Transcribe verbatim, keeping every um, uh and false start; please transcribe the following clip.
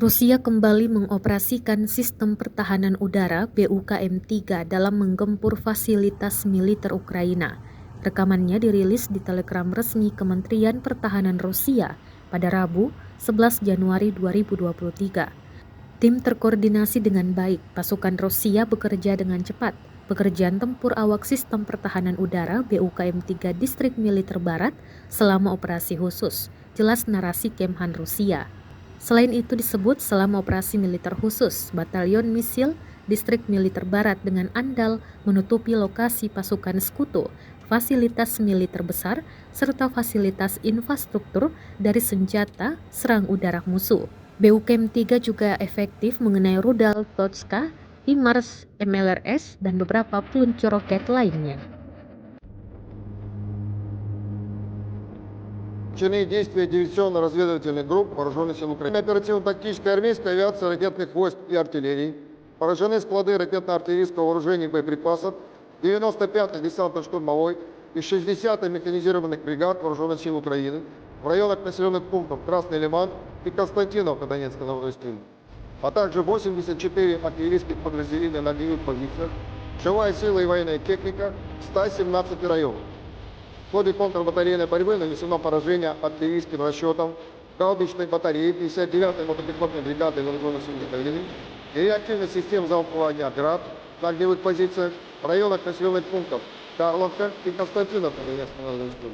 Rusia kembali mengoperasikan sistem pertahanan udara B U K M tiga dalam menggempur fasilitas militer Ukraina. Rekamannya dirilis di Telegram resmi Kementerian Pertahanan Rusia pada Rabu, sebelas Januari dua ribu dua puluh tiga. Tim terkoordinasi dengan baik, pasukan Rusia bekerja dengan cepat. Pekerjaan tempur awak sistem pertahanan udara B U K M tiga Distrik Militer Barat selama operasi khusus, jelas narasi Kemhan Rusia. Selain itu disebut, selama operasi militer khusus, Batalion Misil Distrik Militer Barat dengan andal menutupi lokasi pasukan sekutu, fasilitas militer besar, serta fasilitas infrastruktur dari senjata serang udara musuh. B U K M tiga juga efektif mengenai rudal Tochka, HIMARS, M L R S, dan beberapa peluncur roket lainnya. Начались действия диверсионно-разведывательных групп вооружённых сил Украины. Оперативно-тактической армейской авиации, ракетных войск и артиллерии. Поражены склады ракетно-артиллерийского вооружения и боеприпасов девяносто пятой десантно-штурмовой и шестидесятой механизированных бригад вооружённых сил Украины в районах населённых пунктов Красный Лиман и Константиновка Донецкой области, а также восемьдесят четыре артиллерийских подразделения на огневых позициях, живая сила и военная техника в ста семнадцати районах. В ходе контрбатарейной борьбы нанесено поражение артиллерийским расчётам гаубичной батареи пятьдесят девятой мотопехотной бригады вооружённых сил Украины и реактивных систем залпового огня «Град» на огневых позициях в районах населённых пунктов Карловка и Константиновка Донецкой области.